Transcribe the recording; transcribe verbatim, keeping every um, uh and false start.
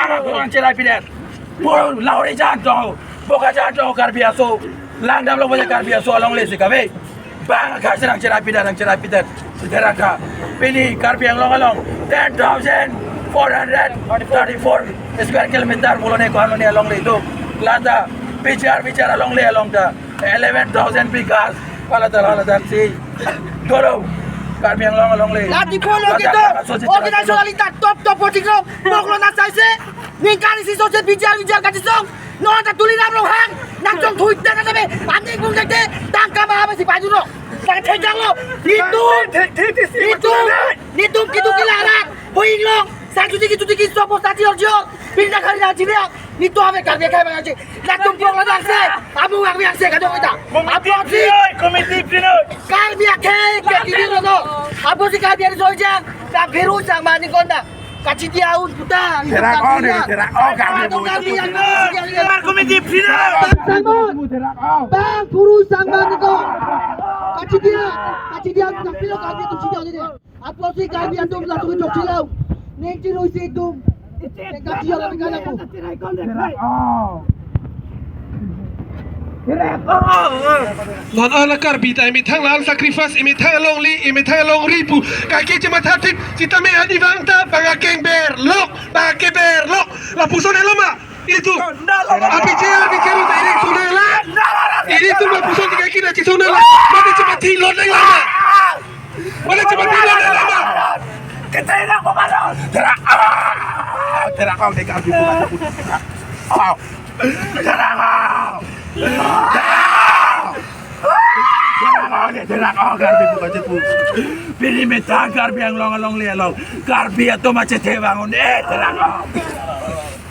Akorang cherai pidet. Pur Lahorijan tong, Bokajan tong Karbi aso. Langdamlo boja Karbi aso alongle si kave. Bang kasih nangcherai pidet, nangcherai pidet. Sederaka. Pini Karbi Anglong along ten thousand four hundred thirty-four square kilometer mulone ko alone alongle do. Lata bichar bichar alongle along ta eleven thousand bighas. Pala ta lata si. Dolo. Karbi Anglong alongle. Lati polo kita. Oke, nasionalita top top botiklo. Noklo na saise. Ningkan isi sose bichar bichar kachisong. Non ta Tuliram Ronghang. Nangchong thuit na katabe. Aning bung jakte. Tangka ma apa si paju no. Tang thejang lo. Itum. Itum. Itum kitu kilarat. Boing long. Sang cuti kitu tiki sopo sati orjo. Pindah kali na jini. Nitum ave Karbi akhai bang aji. Latum pong ladang se. Amu ang biang se kadong kita. Apo si. Komiti Pinoi. Karbi akhai ke kiri lo no. Apo si Karbi ari sojang. Ka Pheru sang mani konda. Kachidia un puta. Therak on, therak on, Karbi. Karbi yang Mar Komiti Pinoi. Bang Sangmon. Therak on. Bang Pheru sang mani ko. Kachidia. Kachidia. Kapilo Karbi tu chidia ni. Apo si Karbi atum latum chokchelo. Neng chirui si itum. Neng kachidia la kan aku. Non ala Karbi ta imethang la sacrifice, imethang alongle, imethang alongri pu. Kaki chematha thip, sitame ani vang ta bang akeng berlok, bang akeng berlok. Lapuson helo ma. Itum. Api jaya bichar ta iri sunela. Iritum lapuson tiga kina chisonela. Mati chepati lot leng lama. Mati chepati lot leng lama. Kita ini apa mana? Therak. Ah, therak kau dekat di bukan aku. Ah. Therak kau. Therak kau, therak kau, Karbi bukan aku. Pini methang Karbi Anglong alongle along. Karbi atum achethe bangun. Eh, therak kau.